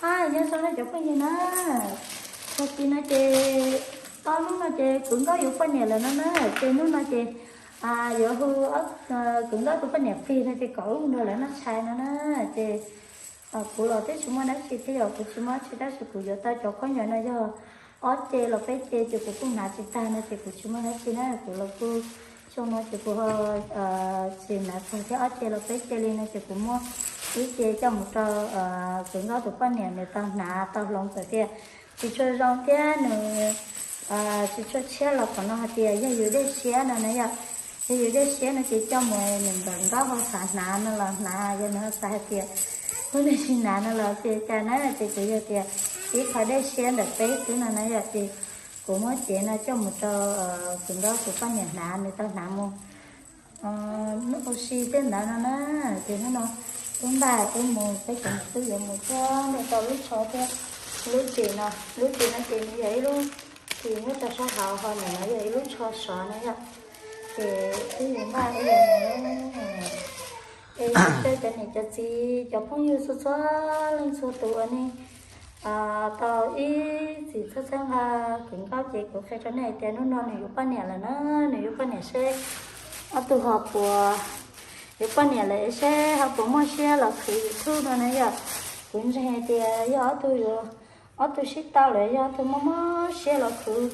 Nyob zoo na cov phooj ywg na, tag kis no ces, ob hnub no ces Kwv Nkauj yuav poj niam lawm no na, ces hnub no ces yuav hu Kwv Nkauj tus poj niam plig no ces kom wb nrog lawv noj tshais no na. Ces kuv los twb tsis muaj dab tsi thiab, yog kuv tsis muaj dab tsi tab sis kuv yuav tau cov khaub ncaws no yog ob ce los peb ce ces kuv kuj hnav tsis tag no ces kuv tsis muaj dab tsi na, kuv los kuj xyoo no ces kuv ho tsis hnav txog thiab, ob ce los peb ce li no ces kuv muab ib ce coj mus rau Kwv Nkauj tus poj niam nws tau hnav tau hloov txawm tias tsis tshua zoo thiab nws tsis tshua tshiab los qhov no hais tias yog yus dej siab no na yom. Yog yus dej siab no ces coj mus nws ntawm Nkauj ho xav hnav no los hnav, yog nws ho xav hais tias kuv nws tsis hnav no los ces cas na, ces kuv yog tias ib qho dej siab ntawm peb xwb no na yom, ces kuv muab cev no coj mus rau Kwv Nkauj tus poj niam hnav, nws tau hnav mus hnub ua si tej ntawd no na. Ces hnub no wb npaj wb mus, peb cov niam tub yuav mus cuab npaj tau lub tsho thiab lub ris no. Lub ris no ces nws yog ib lub ris nyob rau sab hauv, ho nim no yog ib lub tsho sov na yom. Ces wb yuav npaj wb yuav mus, es caw cov niam cov txiv cov phooj ywg txhua txhua leej txhua tus uas nej tau ib txwm txhawb txhawb nqa Kwv Nkauj ces kuv qhia rau nej hais tias hnub no nws yuav poj niam lawm na, nws yuav poj niam seb ob tug ho puas, yuav poj niam lawm seb ho puas muaj siab los khwv YouTube no na yom. Kuv ntseeg hais tias yog ob tug yuav, ob tug sib tau lawm yog ob tug muaj muaj siab los khwv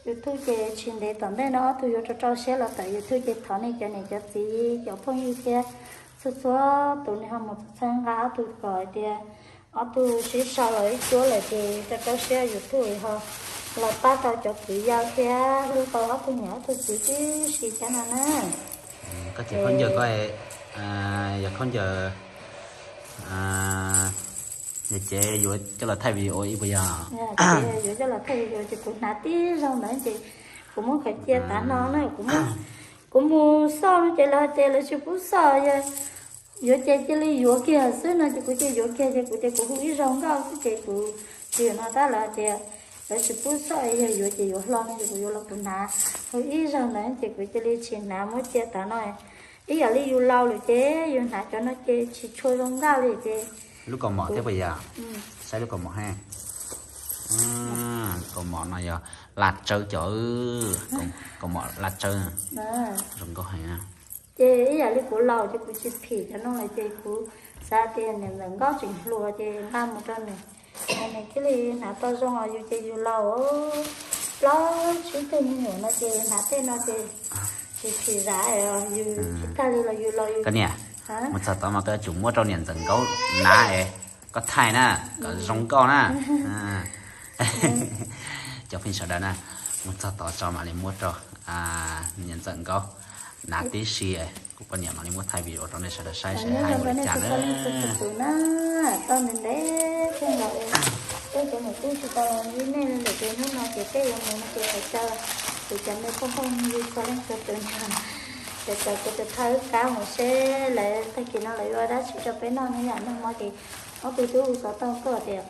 YouTube ces tsis ntev tom ntej no ob tug yuav rau rau siab los tawm YouTube ces thov nej cov niam cov txiv cov phooj ywg thiab txhua txhua tus nej ho mus txhawb nqa ob tug kom hais tias ob tug sib sau los ib cuab lawm ces rau rau siab YouTube ho los pab tau cov kwv yau thiab hlub tau ob tug niam ob tug txiv tib si thiab no na. Koj cev khaub ncaws ko, yog khaub ncaws, yog ces yuav coj los thaij video ib puas yog? Yuav coj los thaij video ces kuv hnav tib zaug ntawd ces kuv muab khaws cia tav no na, kuv mus xauj no ces lawv hais tias lawv tsis pub xauj, yog yuav ces cia li yuav kiag xwb no ces kuv cia yuav kiag ces kuv ces kuv hu ib zaug nkauj xwb ces kuv tsis no tab lawv hais tias lawv tsis pub xauj, yog yuav ces yuav hlo no ces kuv yuav los kuv hnav hu ib zaug ntawd ces kuv cia li tsis hnav muab cia tav no. Ib yam li yus laus lawm ces yus hnav cov no ces tsis tshua zoo nkauj li ces. Lub kaus mom thiab puas yog? Saib lub kaus mom he. Kaus mom no yog laj tsawb cov, kaus mom laj tsawb zoo nkauj heev. Ces ib yam li kuv laus ces kuv tsis phim cov no lawm ces kuv xav tias niam ntxawm nkauj tseem hluas ces nqa mus rau nws, nws thiaj li hnav tau zoo os, yus ces yus laus plaub tsib tug me nyuam no ces hnav tej no ces tsis phim zam, yus tsis tag li los yus laus yus. Koj niam, mus txog tod mas koj yuav tsum muab rau niam ntxawm nkauj hnav es koj thaij na, kom zoo nkauj na. Cov phooj ywg sawv daws na, mus txog tod tso mam li muab rau niam ntxawm nkauj hnav tib si, kuv poj niam mam li muab thaij video rau nej sawv daws saib seb hais ua li cas na. Tau ntev ntev kawg nkaus, peb cov niam tub tsis tau los ntsib nej li lawm ces hnub no ces peb yuav mus no ces thov caw kuv cov me phooj phooj ywg txhua leej txhua tus, cov cov kuv tus thawj kab mus seb lawv tag kis no lawv yuav dab tsi rau peb noj ne yom. Nag hmo ces ob tug tub hu xov tooj tuaj tias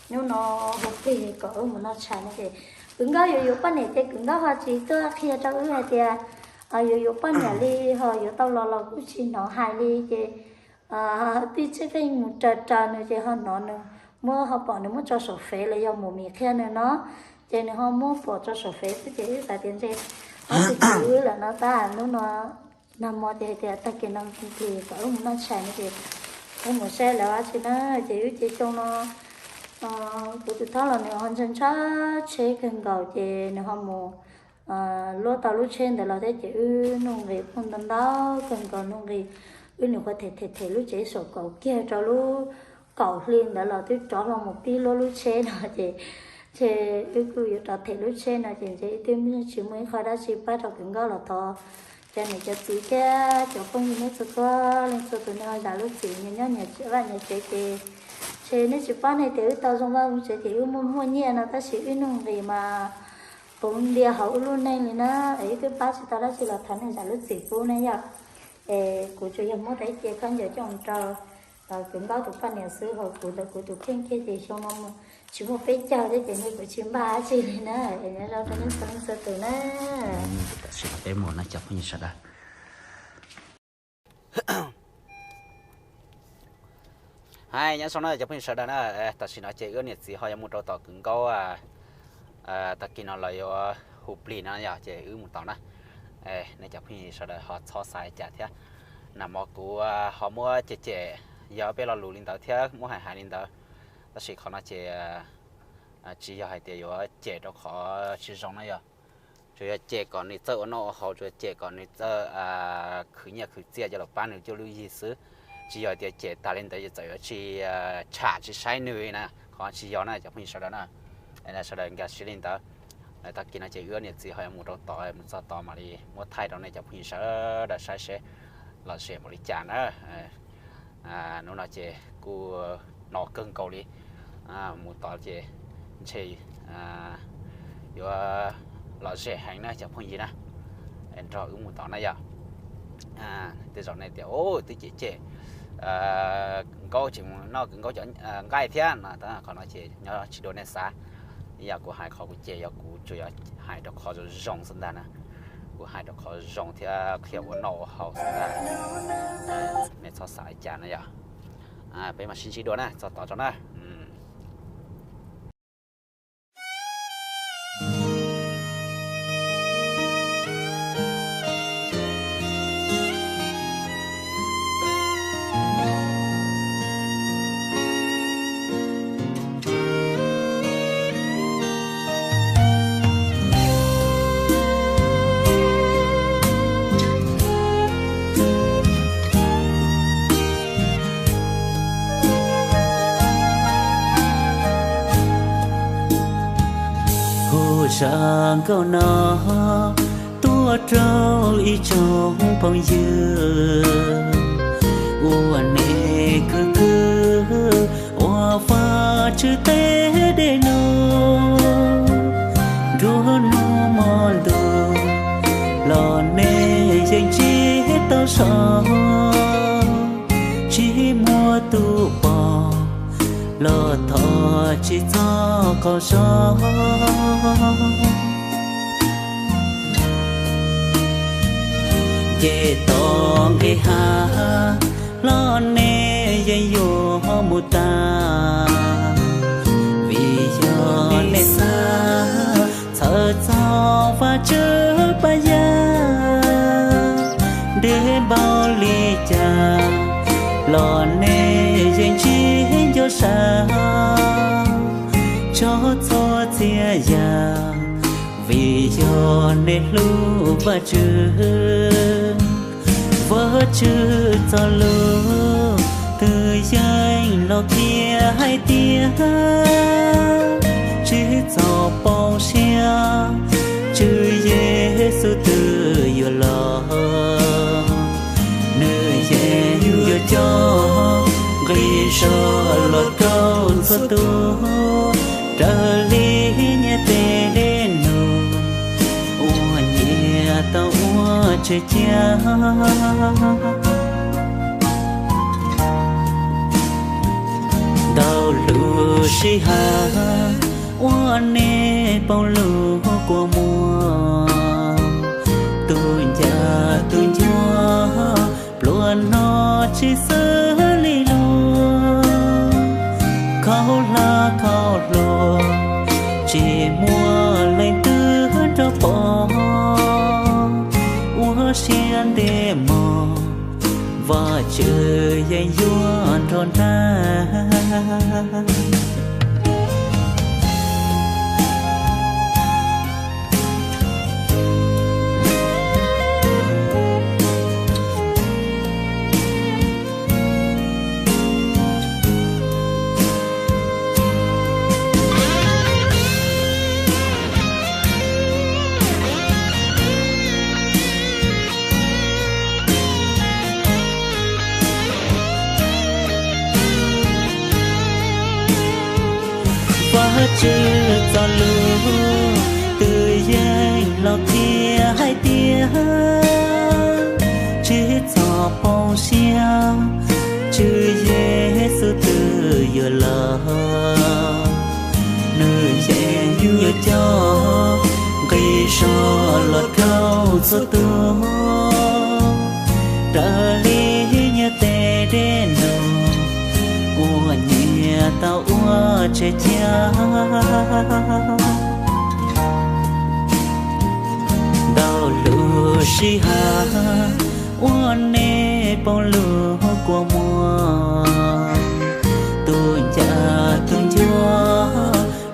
hnub no hu plig kom wb mus noj tshais no ces Kwv Nkauj yuav yuav poj niam ces Kwv Nkauj ho tsis tuaj qhia rau wb hais tias yuav yuav poj niam li, ho yuav tau los los kuj tsis hnov hais li ces tij tsij qeej mus raws raws nws ces ho hnov nws muab, ho pom nws muab tso saum fev los yog mus mis qhia nws no, ces nws ho muab pom tso saum fev xwb ces wb xav tias ntshe ob tug tsis wb lawm no tab hnub no nag hmo ces hais tias tag kis no plig kom wb mus noj tshais no ces wb mus saib lawv dab tsi na. Ces wb ces xyoo no kuv tus thab los nws ho ntshaw ntshaw tsheb kawg nkaus ces nws ho mus luaj tau lub tsheb ntawd los thiab ces wb nuj nqis phooj ntau ntau kawg nkaus, nuj nqis, wb nws qhuav them them them lub tsev saum kaum kiag rau lub kaum hli ntawd los twb rov hlo mus pib luaj lub tsheb no ces, ces wb kuj yuav rov them lub tsheb no ces ntshe wb twb tsis muaj ib qho dab tsi pab rau Kwv Nkauj los thov cov niam cov txiv thiab cov phooj ywg nej txhua txhua leej txhua tus nej ho zam lub txim, nyias nyob nyias vaj nyias tsev ces ntshe nej tsis paub ne tias wb tau zoo vaj zoo tsev ces wb muaj muaj nyiaj no tab sis wb nuj nqis mas puv ntia hauv wb lub neej li na, es wb twb pab tsis tau dab tsi los thov nej zam lub txim pub na yom. Es kuv tsuas yog muab rau ib ce khaub ncaws coj mus rau Kwv Nkauj tus poj niam xwb, ho kuv ntawm kuv tus kheej kiag ces xyoo no tsis muaj peb caug thiab ces ntshe kuv tsis npaj dab tsi li na. Es nyob zoo rau nej txhua leej txhua tus na. Tam sim no peb mus no cov phooj ywg sawv daws. Hais nyob zoo na cov phooj ywg sawv daws na, tam sim no ces wb niam txiv ho yuav mus rau tom Kwv Nkaub, tag kis no lawv yuav hu plig no yog ces wb mus tod na. Nej cov phooj ywg sawv daws ho txhob xav li cas thiab, nag hmo kuv ho muab cem cem, yog peb lo lus li ntawd thiab muab hais hais li ntawd, tab sis qhov no ces tsis yog hais tias yuav cem rau qhov tsis zoo na yog, tsuas yog cem kom nws txawj ua noj ua haus, tsuas cem kom nws txawj khwv nyiaj khwv txiaj coj los pab nws cuaj lub yig xwb. Tsis yog tias cem tag li ntawd ces txawm yuav tsis tsham tsis saib nws na, qhov tsis yog na cov phooj ywg sawv daws na. Sawv daws nkag siab li ntawd. Tag kis no ces wb niam txiv ho yuav mus rau tod, mus txog tod mam li muab thaij rau nej cov phooj ywg sawv daws saib seb lom zem npaum li cas na. Hnub no ces kuj no kawg nkaus li, mus tod ces ntshe yuav lom zem heev na cov phooj ywg na. Nrog wb mus tod na yog. Tej zaum nej tias twb cem cem Nkaub tsis mus noj Kwv Nkaub cov nqaij thiab no, qhov no ces nyob tsis dua nej xav. Ib yam kuv hais qhov kuv cem yog kuv tsuas yog hais rau qhov zoo zoo xwb ntag na. Kuv hais rau qhov zoo thiab qhia ua noj ua haus xwb ntag. Nej txhob xav li cas na yog. Peb mam sib ntsib dua na, txog tod tso na. Hu zaj nkauj no tuaj rau ib tsoom phooj ywg uas nej khwv khwv ua Vajtswv tej dej num. Nruab hnub hmo ntuj los nej yeej ntsib tau zoo, tsis muaj tus pom los thov tsis txhob qaug zog. Ces tom nqis hav los nej yeej yuav mus tas, vim yog nej xav txhawj txog Vajtswv pab yaj. Deb npaum li cas los nej yeej ntsib nco sab txog txhua txhia yam, vim yog nej hlub Vajtswv. Vajtswv txoj lus twb yeej los qhia hais tias tsis txhob poob siab, Tswv Yexus twb yuav los. Nws yeej yuav coj nqi zog los rau txhua tus, raws li nyias tej dej num uas nyias tau ua tseg cia. Ntau lub sij hawm uas nej poob lub kua muag, tus ncaj tus ncuav pluas no tsis xws li lus, khaub hlab khaub hlua tsis muaj leej twg nrog pom. Ua siab ntev mog, Vajtswv yeej yuav nrog nraim. Vajtswv txoj lus twb yeej los qhia hais tias tsis txhob poob siab, Tswv Yexus twb yuav los. Nws yeej yuav coj nqi zog los rau txhua tus, raws li nyias tej dej num uas tau ua tsev cia. Ntau lub sij hawm uas nej poob lub kua muag, tus ncaj tus ncuav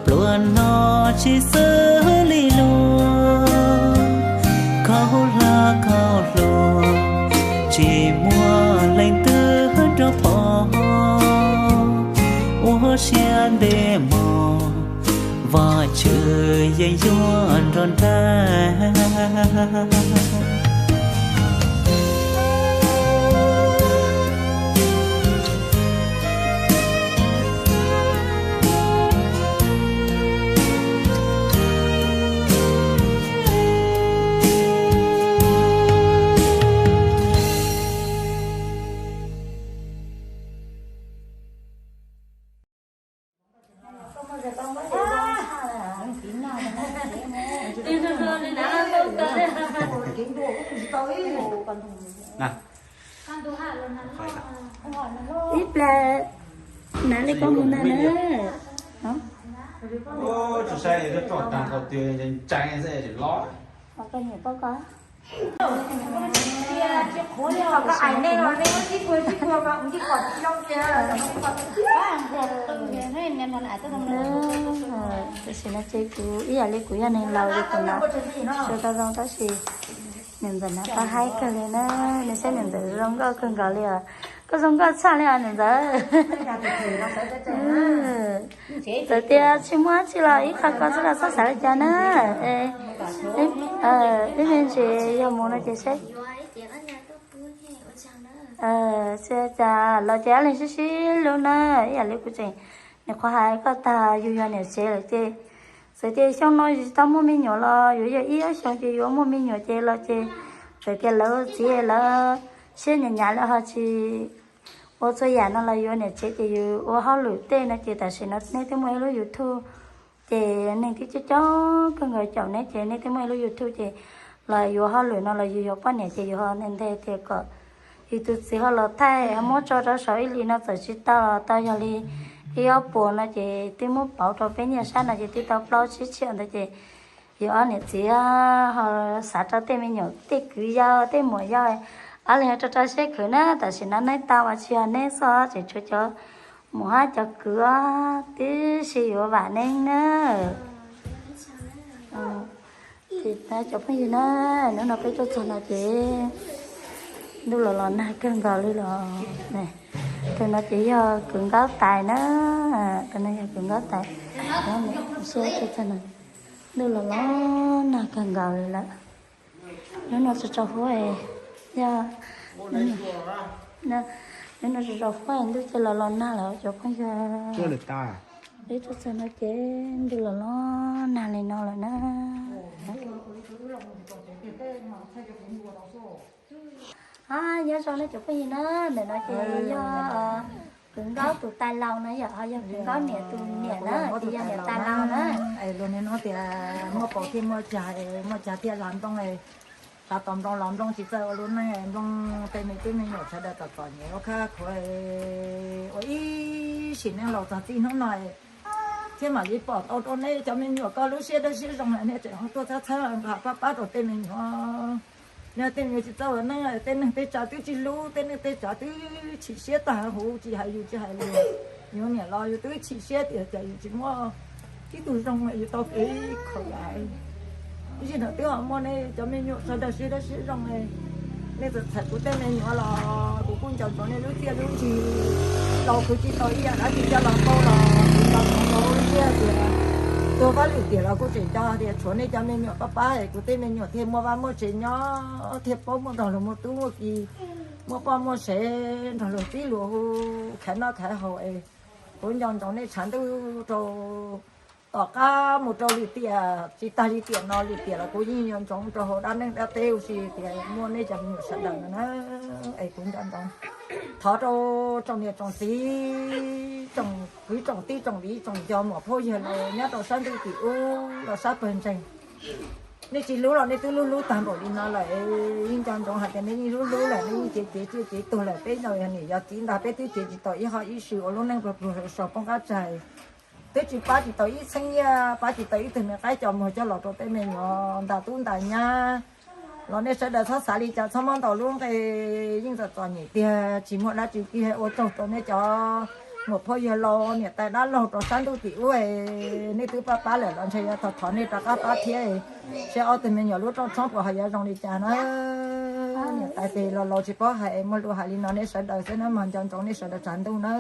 pluas no tsis xws li luag. Khaub hlab khaub hluas tsis muaj leej twg rov pom, ua siab ntev mog, Vajtswv yeej yuav nrog nraim. Ib plag hnav li koj mus ntag na. Tsis saib tso tag nkaus twg, ntseeg xwb tsis los. Tam sim no ces kuv ib yam li kuv yog neeg laus li kuv na, tsis tau zoo tab sis niam ntxawm na tau haib kawg li na, nws saib niam ntxawm zoo nkauj kawg nkaus li os. Koj zoo nkauj tshaj li os niam ntxawm. Txawm tias tsis muaj dab tsi los ib qho koj txhob xav li cas na. Ib me ntsis yog mus no ces saib. Tsis cas los ces ob leeg sib sib hlub na, ib yam li kuv tseem nyuam qhuav hais koj tag, yus yog niam tsev lawm ces txawm tias xyoo no yus tsis tau muaj me nyuam los yuav yog ib ob xyoo ces yuav muaj me nyuam ces los ces txawm tias lawv txiv lawv siab nyav nyav lawv ho tsis ua txhua yam no los yus niam tsev ces yus ua hauj lwm tej no ces tam sim no neb twb muaj ib lub YouTube ces neeg twb coob coob kawg nkaus caum neb ces neb twb muaj ib lub YouTube ces los yus ua hauj lwm no los yus yog poj niam ces yus ho nthe nthe tias kom yus tus txiv ho los thaij muab tso rau saum ib hlis no txawm tsis tau los tau yog li ib ob puas no ces twb muab pauv rau peb nyiaj sab no ces twb tau plaub tsib txhiab ntawd ces yus ob niam txiv ho xav rau tej me nyuam tej kwv yau tej muam yau ob leeg ho rau rau siab khwv na. Tam sim no neeb tau mas tsis yog neb xwb tseem tshuav cov muam hab cov kwv tib si yuav vam neeb na. Ces cov phooj ywg na, hnub no peb tuaj txog no ces ntuj los los nag kawg nkaus li los. Tus no ces yog kwv nkaub tais na, tus no yog kwv nkaub tais. Ntuj los los nag kawg nkaus li lawm. Hnub no tsaus tsaus huab, yog hnub no tsaus tsaus huab ntuj ces los los nag lawm cov phooj ywg. Peb tuaj txog no ces ntuj los los nag li no lawm na. Nyob zoo nej cov phooj ywg na, ntawm no ces yog kwv nkaub tus tais laus no yom, ho yog kwv nkaub niam tus niam na, ces yog niam tais laus na. Luag niaj hnub tias muaj paus thiaj muaj cag, muaj cag thiaj lam nplooj, xav tau nplooj los nplooj tsis txawj ua lub neej, nplooj tej me tub me nyuam sawv daws txom txom nyem ua khab khuav ua ib sim neej laus txog txij hnub no thiab mam li pom tau rau nej cov me nyuam koj lub siab dawb siab zoo, nej tseem tuaj txhawb txhawb nqa pab pab rau tej me nyuam. Yog tej me nyuam tsis txawj ua neej, tej neeg tej tsav twb tsis hlub, tej neeg tej tsav twb chim siab tag huv, tsis hais yus tsis hais luag. Yus niam los yus twb chim siab tias cas yus tsis muaj ib tug zoo yus tau kev khaum yam. Tab sis no twb ho muaj nej cov me nyuam sawv daws siab dawb siab zoo, nej txawm txhawb kuv tej me nyuam los kuv kuj nco ntsoov nej lub txiaj lub ntsig. Laus khwv tsis tau ib yam dab tsi coj los pauj los kuv nco ntsoov rau lub siab tias tuag fab lwm tiam los kuj tseem nco tias tshuav nej cov me nyuam pab pab es kuv tej me nyuam thiaj muaj vaj muaj tsev nyob, thiaj paub muaj nrog luag muaj tub muaj ki, muaj poj muaj sev nrog luag txib luag hu, khaiv noj khaiv haus es kuv nco ntsoov nej tshav ntuj rau tom qab mus rau lwm tiam, tsis tag li tiam no lwm tiam los kuv yeej nco ntsoov rau hauv dab neeg dab teb huv si tias muaj nej cov me nyuam sawv daws no na. Es kuv nco ntsoov thov rau tsoom niam tsoom txiv, tsoom kwv tsoom tij tsoom viv tsoom nco muam phauj yawg laus nyob rau sab ntuj tim ub los sab pawg ntseeg, Nej tsis hlub los nej twb hlub hlub tag npaum li no lawm, yeej nco ntsoov hais tias nej yeej hlub hlub lawm, nej yeej cev cev tsiaj cev tuag lawm. Peb yog niam yog txiv ntag, peb twb cev tsis tau ib qho ib si ua lub neej pluag pluag saum poob qab tsaig, twb tsis pab tsis tau ib txheeb nyiaj, pab tsis tau ib tug me qaib coj muag coj los rau tej me nyuam ntas tub ntas nyab los. Nej sawv daws txhob xav li cas, txhob muab ntaus lub nqe yeej txom txom nyem tiag, tsis muaj dab tsi kiag. Ua tsaug rau nej cov muam phauj yawg laus niam tais dab laug rau sab ntuj tim ub, nej twb pab pab lawm los ntshe yuav thov thov nej rov qab pab thiab, seb ob tug me nyuam lub rooj tshoob puas ho yuav zoo li cas na. Niam tais tes los laus tsis paub hais, muaj lus hais li no nej sawv daws xwb na, mas nco ntsoov nej sawv daws tshav ntuj na.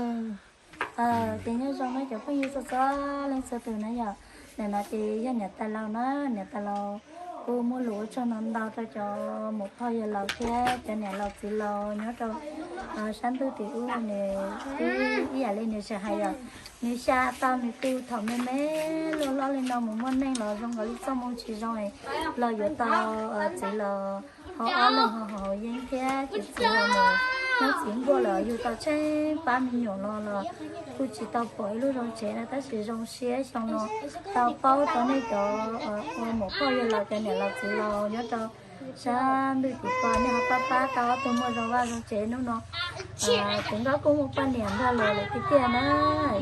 Ces nyob zoo na cov phooj ywg txhua txhua leej txhua tus na yom. Nim no ces yog niam tais laus na, niam tais laus kuj muaj lus ua tsaug ntau ntau rau cov muam phauj yawg laus thiab cov niam laus txiv laus nyob rau sab ntuj tim ub. Nws twb ib yam li nws tseem hais yom, nws xya tau nws tu thaum me me luaj hlob li no mus muaj neej los zoo nkaus li txoj moo tsis zoo los yuav tau txiv los ho ob leeg ho haus yeeb thiab ces txiv los mus nyob txiv nkuaj lawm, yug tau tsheej pab me nyuam no los kuj tsis tau pom ib lub zoo tsev na. Tab sis zoo siab xyoo no tau paub rau nej cov ua muam phauj yawg laus cov niam laus txiv laus nyob rau sab ntuj tim ko, nej ho pab pab tau ob tug muaj zoo vaj zoo tsev hnub no. Kuv nkauj kuj muaj poj niam nrog lawm lawm tiag tiag na,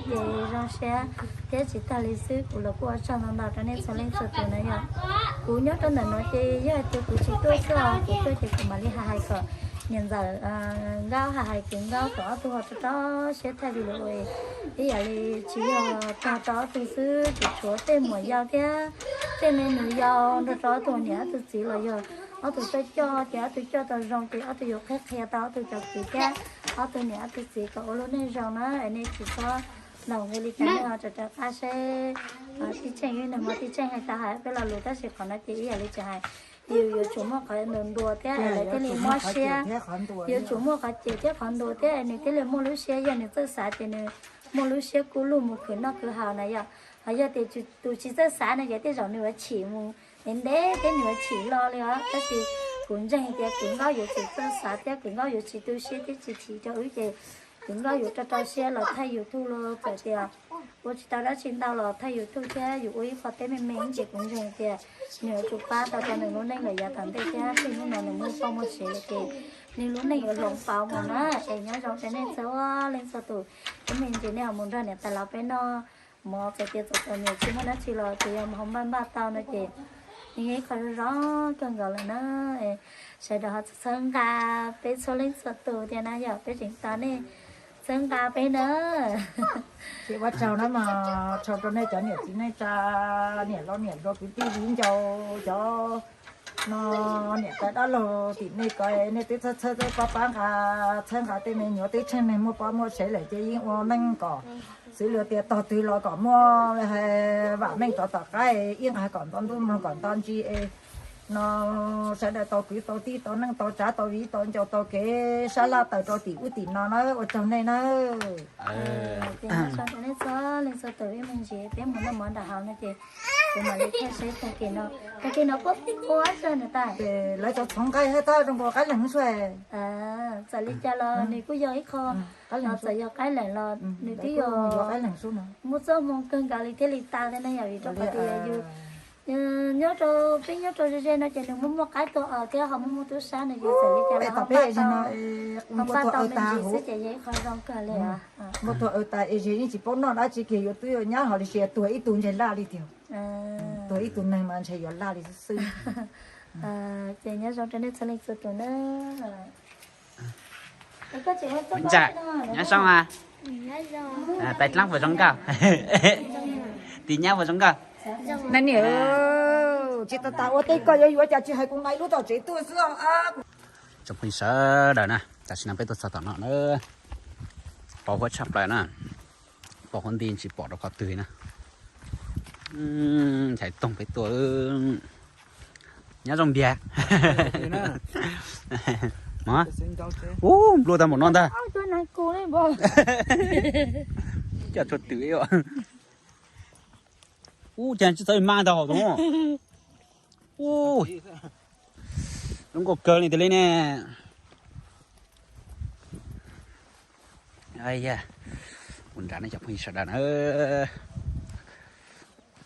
ces zoo siab thiab tsis tag li xwb kuv los kuj ua tsaug ntau ntau rau nej txhua leej txhua tus na yom. Kuv nyob rau ntawm no ces yog hais tias kuv tsis tuaj xwb os, kuv tuaj ces kuv mam li hais hais kom niam ntxawm Nkauj hais hais kwv Nkauj kom ob tug ho rau rau siab thaij video ib yam li tsis yog tag rau ob tug xwb, tseem tshuav tej muam yau thiab tej me nus yau nrog rau ob tug niam ob tug txiv los yog ob tug txawj coj ces ob tug coj tau zoo ces ob tug yuav qhia qhia tau ob tug cov kwv thiab ob tug niam ob tug txiv kom ua lub neej zoo na. Es nej tsis txhob ntaus nqi li cas, nej ho rau rau qab seb tij Tsheej ib nus mas tij Tsheej hais tau hais peb lo lus tab sis qhov no ces ib yam li tseem hais, yus yuav tsum muaj qhov ntuas ntuas thiab lawv thiaj li mob siab. Yuav tsum muaj qhov cem thiab qhov ntuas thiab nws thiaj li muaj lub siab, yog nws txawj xav ces nws muaj lub siab kub lug mus khwv noj khwv haus na yom. Ho yog tias tus tsis txawj xav no ces tej zaum nws yuav chim mus ntev ntev thiab nws yuav chim los li os. Tab sis kuv ntseeg tias kwv Nkauj yuav tsum txawj xav thiab kwv Nkauj yuav tsis tu siab thiab tsis chim rau wb ces kwv Nkauj yuav rau rau siab los thaij YouTube los txawm tias ua tsis tau dab tsi ntau los thaij YouTube thiab yus ua ib qho teb me me ces kuv ntseeg tias nws yuav tsum pab tau rau nws lub neej lawm yav tom ntej thiab. Txij hnub no nws muaj poj muaj sev lawm ces nws lub neej yuav hloov pauv mus na. Es nyob zoo rau nej txhua leej txhua tus, ib me ntsis nej ho mus nrog niam tais laus peb noj mov, txawm tias txom txom nyem tsis muaj dab tsi los tsuas yog mus hauv npaj npaj tau no ces nws yog ib qho zoo zoo kawg nkaus lawm na. Sawv daws ho txhawb nqa peb txhua leej txhua tus thiab na yom, peb tseem tos nej txhawb nqa peb na. Ces ua tsaug na mas, tsaug rau nej cov niam txiv neej tsa, niam laus niam nraug kwv tij viv ncaus, cov no niam tais dab laug tim nej ko, nej twb txhawb txhawb pab pab nqa, txhawb nqa tej me nyuam twb tsheej neeg muaj poj muaj sev lawm ces yeej ua neej kom xws li tias tog twg los kom muaj vam meej rov tom qab, ib nqag kom nto ntuj mloog kom nto ntsis no sawv daws tau kwv tau tij tau neej tau tsav tau viv tau ncaus tau kev sab laj tawm rau tim ub tim no na. Ua tsaug nej na. Ces nyob zoo rau nej txhua leej txhua tus, ib me ntsis peb mus noj mov nram haus no ces kuv mam li thaij seb tag kis no, tag kis no puab ua zog nws tas. Lawv cov txhoov nqaij thiab tab zoo nkaus qaib leeg sua. Txawm li cas los nws kuj yog ib qho, txawm yog qaib leeg los nws twb yog muaj txoj hmoo kawg nkaus li thiaj li tas thiab na yom, vim rau qhov tias yus nyob rau peb nyob rau ze ze no ces nws muaj muaj qaib tuag os thiab ho muaj muaj tub sab no ces txawm li cas los ho pab tau, ho pab tau me ntsis xwb ces yog ib qho zoo kawg li os. Muaj tuag tas es yeej tsis paub noj dab tsi kiag, yuav twb yuav nyab ho li sis tuag ib tug ntshe laj li tiag. Tuag ib tug neeg mas ntshe yuav laj li xwb xwb. Ces nyob zoo rau nej txhua leej txhua tus na. Nyob zoo, tais dlaab puas zoo nkauj? Tis nyab puas zoo nkauj? Tsis tas tas ua teb koj yuav yuav cas tsis hais kuv nqa ib lub tom tsev tuaj xwb. Tsoom phooj ywg sawv daws na, tam sim no peb tuaj txog tom no na, pos huab tshaj plaws na, pos huab nti tsis pom rau qhov twg na. Nchaiv toog peb tuaj. Nyob zoo npiag. Ub, nplua tag npaum no ntag. Coj tshua twm os. Ub, cas tsis txawj mas ntag hauv no. Ub, zoo nkauj kawg li tiag li ne. Ua nrad nej cov phooj ywg sawv daws na,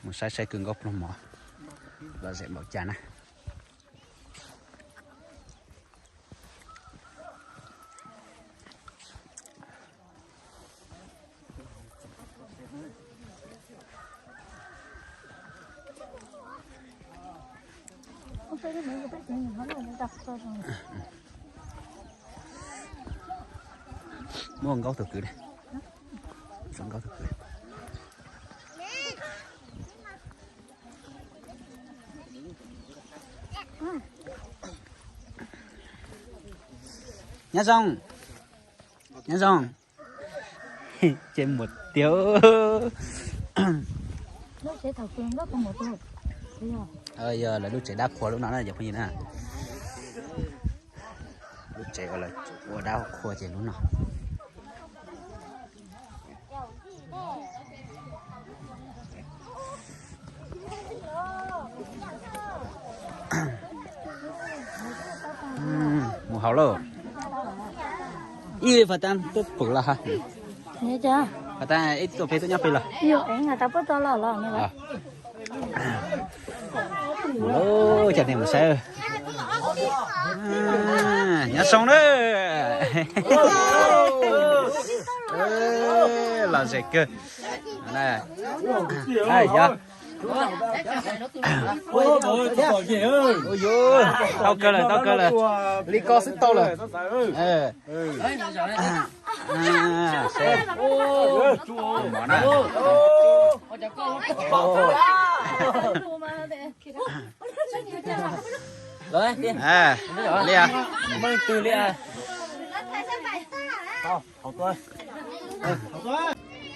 mus saib saib kawg nkaus pluag mov. Lom zem npaum cas na. Muab nkaub tug kwv, nkaub tug kwv. Nyob zoo, nyob zoo. Ces muaj tiag. Yog lawv lub tsev dab qhua lub no na cov phooj ywg na. Lub tsev uas lawv ua dab qhua ces lub no. Mus hauv lauj. Ib fas tas tuaj pwm los ha. Fas tas ib tuaj pem tuaj nyob pem los. Mus lauj, cov neeg mus saib. Nyob zoo na. Lom zem kawg. Yog. Tau kawg lawm, tau kawg lawm. Li ko xwb tau lawm.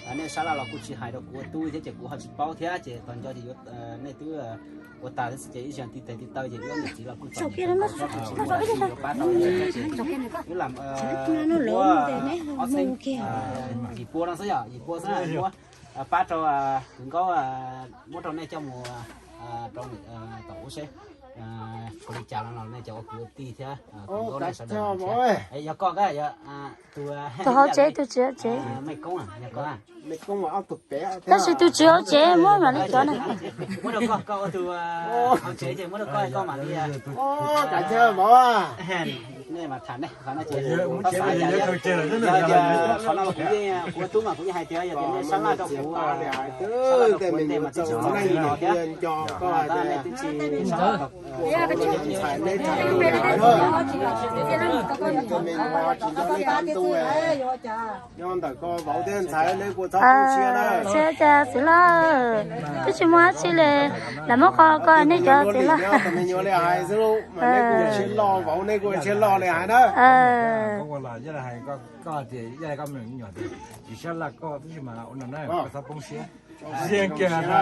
Li, nej sab laj los kuj tsis hais rau kuv ua tub thiab ces kuv ho tsis paub thiab ces tos nco ces yuav, nej twb ua tas xwb ces ib zaug tib tes tib taw ces wb niam txiv los kuj txom nyem kawg nkaus thiab kuv tsis muaj dab tsi yuav pab tau wb thiab ces wb lam muab ob txhiab yim pua no xwb yom, yim pua xwb muab pab rau kwv Nkaub, muab rau nej coj mus rau tom ub seb puas li cas no los nej cov ua kwv ua tij thiab kwv Nkaub nej sawv daws. Yog koj, tus hauv tsev, tus tsis hauv tsev. Tab sis tus tsis hauv tsev muab mam li cov na. Muab rau koj, koj ua tus hauv tsev ces muab rau koj, koj mam li. Nej mas tham nej qhov no ces, qhov no kuv yeej, kuv ua tub mas kuv yeej hais tias yog tias nej sab laj rau kuv, sab laj rau kuv ntej mas twb tsis txog txij no thiab. Nej twb tsis sab laj rau kuv. Nyob ntawm koj vauv thiab ntxhais nej kuj txhob tu siab na. Txiv, txiv hlob, twb tsis muaj dab tsi li, lam muab qhov koj nej cov txiv hlob. Tsis loj vauv nej kuj tsis loj li hais na. Koj tias yog koj me nyuam tias tsis sab laj koj twb tsis mas ua no na, koj txhob poob siab. Siab kiag na,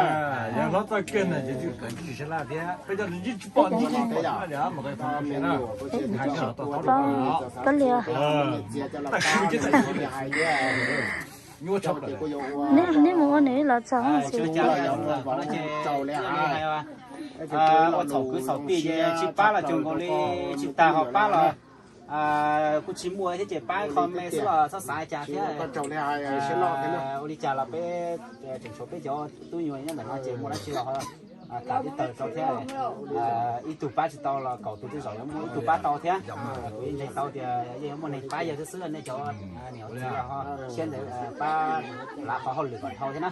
yog hlob txoj kiag na ces twb tsis sab laj thiab, peb cov tsis pom tsis pom mas koj txhob poob siab na. Hais no tau thov lus. Neb mus ua nws los txog. Ua txhaum kwv txhaum tij ces tsis pab los cuag nkaus li, tsis tas ho pab los kuj tsis muaj thiab ces pab qho me xwb los txhob xav cas thiab. Ua li cas los peb tseem tshuav peb cov tub nyuam nyob ntawm no ces muaj dab tsi los kam tib taws rau thiab. Ib tug pab tsis tau los kaum tus twb zaum yuav muaj ib tug pab tau thiab. Kuv yeej ntseeg tau tias yeej yuav muaj neeg pab yawg xwb xwb, nej cov niam txiv los ho siab ntev pab lav qhov hauj lwm kom dhau thiab na.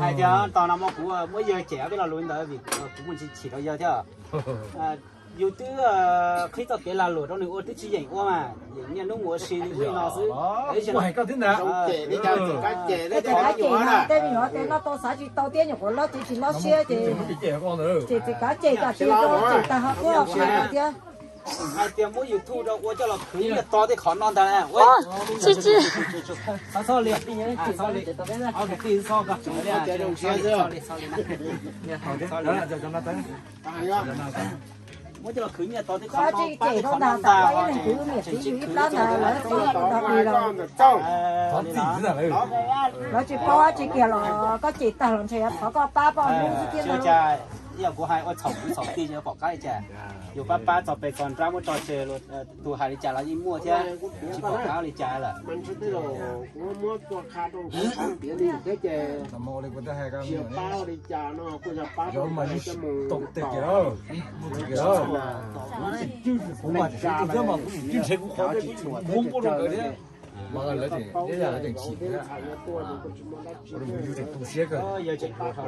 Hais tias tos no mas kuv muab yawg cem ob peb lo lus ntawd vim kuv muaj ntsis chim rau yawg thiab. Yus twb qhib txoj kev lag luam rau nws ua twb tsis yeem ua mas, yeem niaj hnub mus ua si li ub li no xwb. Tej me nyuam tej me nyuam tej loj tau xav tsis tau thiab nyuam qhuav loj ces tsis loj siab ces, ces txiv kav cem tas tiag, cem tas ho tuaj qhov no thiab. Hais tias muab YouTube rau ua coj los khwv nyiaj to tej qhov no ntag. Tsis, tsis. Txhob li, txhob li. Muab coj los khwv nyiaj to tej qhov no ntag, tseem tsis khwv, lawv tsis paub dab tsi kiag los koj cem tag los ntshe yuav thov koj pab poj hnub xwb thiab ntag. Yog kuv hais ua txhaum kuv txhaum tij ces pom qab li cas? Yus pab pab txog pes txog nrab muab tso tseg, tus hais li cas los yeej muaj thiab, tsis pom qab li cas lawm. Kuv mas tsis tu siab kawg. Yog cov txiv ntxawm,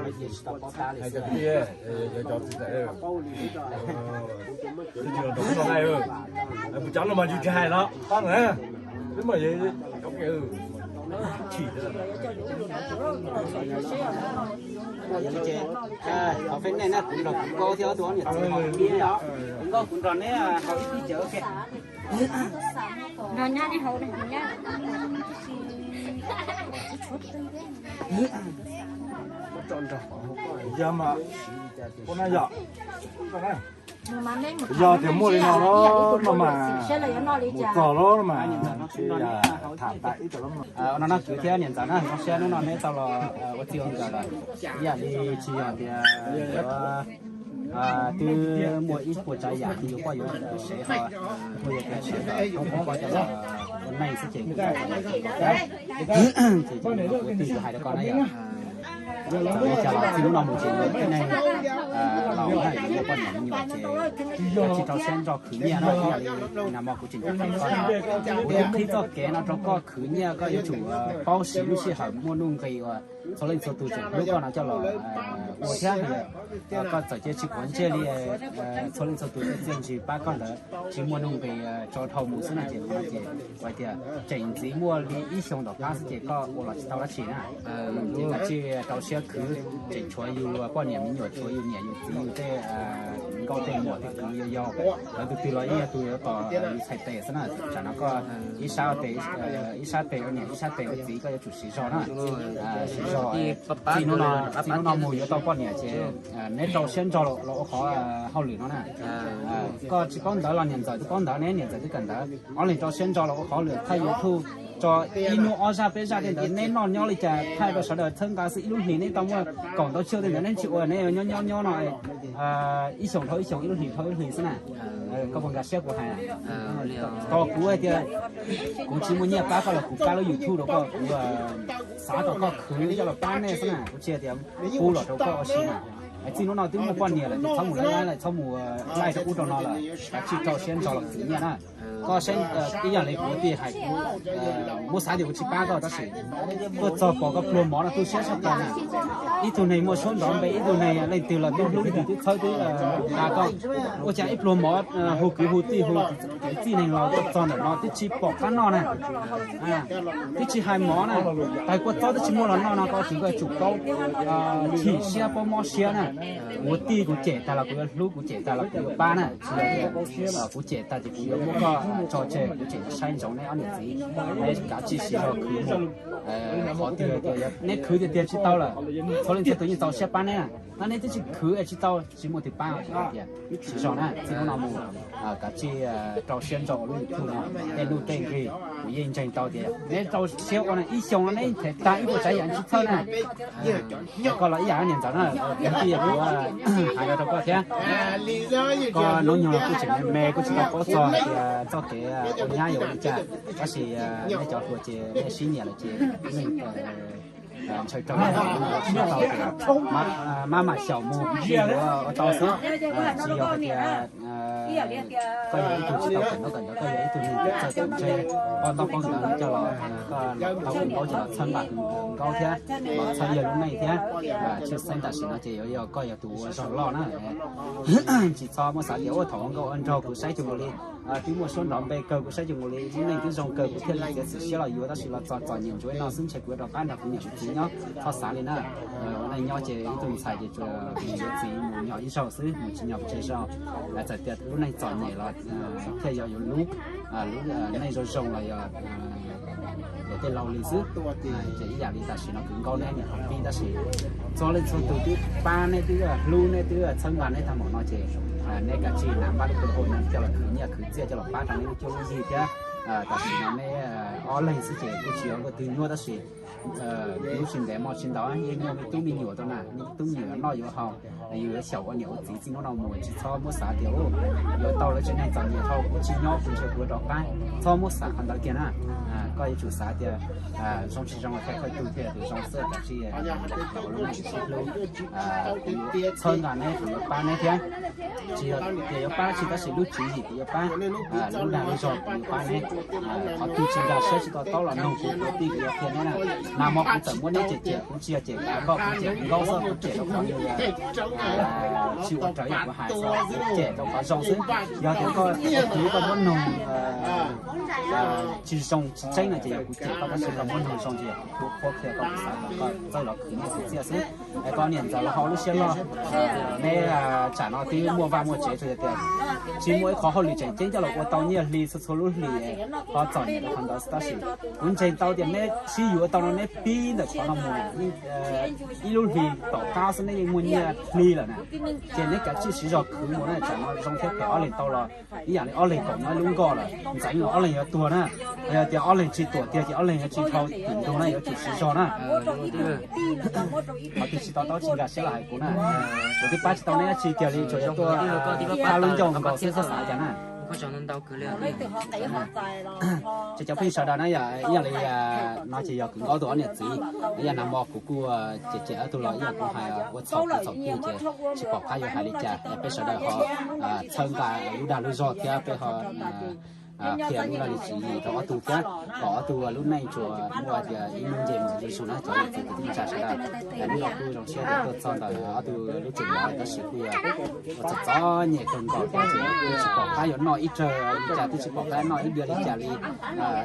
kuv cov no mas yus tsis hais los pab na, twb mas yog cov chim. Qhov peb nej na, kuv nrog kuv nkauj thiab ob tug niam txiv, kuv nkauj kuv nrog neb haus ib pliag ces ok. Yog mas, ua no yog, yog tias muaj li no los no mas, mus txog los no mas, tham tas ib tug los no. No no kwv thiab niam ntxawm na, zoo siab hnub no neb tau los ua txij ua nkawm lawm. Ib yam li tsis yog tias yuav, twb muaj ib puas tsav yam yus poj yuav sev ho, kuj yog tias sev kom toob poj cov los ua neej xwb ces kuv, ces kuv twb hais rau koj na yom. Txawm li cas los txij hnub no mus ces yus tej neeg laus na, yus muaj poj niam me nyuam ces tsis rau siab ntso khwv nyiaj no, ib yam li nag hmo kuv tseem hais koj, kuv qhib txoj kev no rau koj khwv nyiaj koj yuav tsum paub siv lub sij hawm muaj nuj nqis uas txhua leej txhua tus tseem hlub koj no coj los ua thiab. Koj txawm cia tsis quav ntsej li, txhua leej txhua tus txiaj ntsig pab koj ntawd tsis muaj nuj nqis, tso dhau mus xwb no ces, ces hais tias tseem ntxiv muaj li ib xyoo tom qab xwb ces koj ua los tsis tau dab tsi na. Ces kav tsij rau siab khwv, tseem tshuav yus poj niam me nyuam, tshuav yus niam yus txiv, yus tej nkauj tej muam tej kwv yau yau, lawv tus twg los yeej yog tus yuav tos yus txhais tes xwb na. Tsam no koj ib sab tes, ib sab tes ua niam ib sab tes ua txiv, koj yuav tsum siv zog na. Siv zog, txij hnub no mus yuav tau poj niam ces neb rau siab ntso los ua qhov hauj lwm no na. Koj tsis paub ntawv los niam ntxawm twb paub ntawv, neb niam ntxawm twb kawm ntawv, ob leeg rau siab ntso los ua qhov lwm thaij YouTube tso ib hnub ob zaj peb zaj tej ntawd, neb noj nyob li cas thaij rau sawv daws txhawb nqa xwb. Ib lub hlis neb tau muaj kaum ntau choj tej ntawd neb tsis ua, neb nyob nyob nyob no ib xyoos dhau ib xyoos, ib lub hlis dhau ib lub hlis xwb na. Koj puas nkag siab kuv hais? Tos kuv hais tias kuv tsis muaj nyiaj pab koj los kuv pab lub YouTube rau koj, kuv xav kom koj khwv coj los pab nej xwb na, kuv tsis hais tias pub los rau koj ua si na. Txij hnub no twb muaj poj niam lawm ces txhob mus laij laij lawm, txhob mus laij rau ub rau no lawm, kav tsij rau siab ntso los khwv nyiaj na. Koj saib, ib yam li kuv tij hais, kuv muab xav tias kuv tsis pab koj tab sis tuaj txog pom koj pluag mov no tu siab tshaj plaws na. Ib tug neeg muaj suab nrov npe, ib tug neeg leej twg los twb hlub, leej twg twb txhawb twb nqa koj, ua cas ib pluag mov hu kwv hu tij hu kwv tij neeg laus tuaj txog ntawm no twb tsis pom qab noj na, twb tsis hais mov na, tais kua txob twb tsis muaj los noj no, koj tsis, koj tsum paub chim siab paub mob siab na. Kuv tij kuv cem tag los kuv yuav hlub, kuv cem tag los kuv yuav pab na, tsis yog tias kuv cem tag ces kuv yuav muab koj tso tseg, kuv tseem saib ntsoov neb ob niam txiv. Neb kav tsij siv zog khwv mus, qhov twg tias neb khwv tiag tiag tsis tau lawm, txhua leej txhua tus yeej txaus siab pab neb na, neb twb tsis khwv es tsis tau, tsis muaj twg pab tias. Siv zog na, txij hnub no mus kav tsij rau siab ntso ua lub YouTube no, tej nuj tej nqi kuv yeej ntseeg tau tias neb rau siab ua na, ib xyoos no neb them tag ib puas tsav yam tsis txhawj na. Koj los ib yam niam ntxawm na, kuv tij kuv hais rau koj thiab. Koj hnub nyoog los kuj tseem me me kuj tsis tau paub txog hais tias txoj kev ua nyab yuav ua li cas, tab sis nej cov hluas ces nej sib nyiam lawm ces nej ntshaw raug, sib tau tias mab mam xyaum mus, yuav ua tau xwb. Tsis yog hais tias koj yog ib tug tsis tau kawm ntaub kawm ntawv, koj yog ib tug neeg txawj txawj ntse, paub ntaub paub ntawv coj los, koj tau kawm ntaub ces los txhawb nqa kawm ntaub thiab, los txhawb yawg lub neej thiab. Tshwj xeeb tam sim no ces yuav yog koj yog tus ua zog loj na. Tsis txhob muab xav tias ua thaum ua nkauj ua nraug kuv saib cuag nkaus li twb muaj suab nrov npe kawg, kuv saib cuag nkaus li lub neej twb zoo kawg kuv thiaj li txiav txim siab los yuav, tab sis los txog txom nyem ntsuav no xwb ntshe kuv yuav rov qab nrog kuv niam kuv txiv nyob, txhob xav li na. Ua neej nyob ces ib tug ntxhais ces tsuas yuav txiv mus nyom ib zaug xwb, mus tsis nyom tsis zaug. Txawm tias lub neej txom nyem los thiaj yog yuav lub, lub neej zoo zoo los yog tej laus li xwb. Ces ib yam li tam sim no kuv nkaub neb niam qhov pib, tab sis txhua leej txhua tus twb pab neb, twb hlub neb, twb txhawb nqa neb tag npaum no ces neb kav tsij hnav npab lub kawg hau no coj los khwv nyiaj khwv txiaj coj los pab rau neb lub cuab lub yig thiab. Tam sim no neb ob leeg xwb ces kuj tsis yog luaj twg nyuaj tab sis lub tsis ntev hmo tsis ntau yeej muaj me tub me nyuam tau na, me tub me nyuam yuav noj yuav haus, yus yuav xyaum ua niam ua txiv txij hnub no mus tsis txhob muab xav tias yuav tau lawv tsev neeg txom nyem dhau kuv tsis nyob kuv ntshe kuv yuav rov qab, txhob muab xav qhov ntawd kiag na. Koj yuav tsum xav tias zoo tsis zoo los thov qhov twg thiaj zoo xwb tab sis txhawb nqa neb kuv yuav pab neb thiab. Tsis yog tias yuav pab tsis tab sis lub tswv yim kuv yuav pab, lub dag lub zog kuv yuav pab neb. Qhov twg tsis nkag siab tsis to taub los nug kuv, kuv tij kuv yuav qhia neb na. Nag hmo kuv txawm muab neb cem cem kuv tsis yog cem kav koj, kuv cem kuv nkaub xwb, kuv cem rau qhov nws tsis ua raws li kuv hais xwb, kuv cem rau qhov zoo xwb. Yog tias koj tus koj muab nug tsis zoo tsis tseeb no ces yog kuv cem koj tab sis koj muab nug zoo ces kuv qhuab qhia koj, kuv xav kom koj txawj los khwv nyiaj khwv txiaj xwb. Es koj niam ntxawm los ho lub siab loj, neb tsam no twb muaj vaj muaj tsev, tsuas yog tias tsis muaj ib qho hauj lwm tseem ceeb coj los ua tau nyiaj hli txhua txhua lub hlis, ho txom nyem rau qhov ntawd tab sis kuv ntseeg tau tias neb sib yuav tau no neb pib ntawm qhov no mus ib lub hlis tom qab xwb neb yeej muaj nyiaj hli lawm na. Ces neb kav tsij siv zog khwv mus na, tsam no zoo thiab phem ob leeg tau los ib yam li ob leeg kaum no ib lub nkoj lawm, ntxeev los ob leeg yuav tuag na. Yog tias ob leeg tsis tuam tiag ces ob leeg yuav tsis dhau tim ntug na, yuav tsum siv zog na. Qhov twg tsis to taub tsis nkag siab los hais kuv na. Kuv twb pab tsis tau neb dab tsi kiag li, tsuas yog tuaj pab lub ncauj nkaus xwb, txhob xav cas na. Ces cov phooj ywg sawv daws na, yog ib yam li no ces yog Kwv Nkaub tus ob niam txiv, ib yam nag hmo kuv kuj cem cem ob tug los ib yam kuv hais ua txhaum kuv txhaum twg ces tsis pom qab yuav hais li cas, peb sawv daws ho txhawb nqa lub dag lub zog thiab peb ho qhia lub laj lim tswv yim rau ob tug thiab kom ob tug lub neej tsuas muaj tias ib hnub nce mus zuj zus na cov niam txiv kwv tij neej tsa sawv daws. Hnub no kuj zoo siab tias tuaj txog ntawm ob tug lub tseem lawm tab sis kuj yog ua txom txom nyem kawg nkaus thiab ces twb tsis pom qab yuav noj ib rawg li cas, twb tsis pom qab noj ib diav li cas li.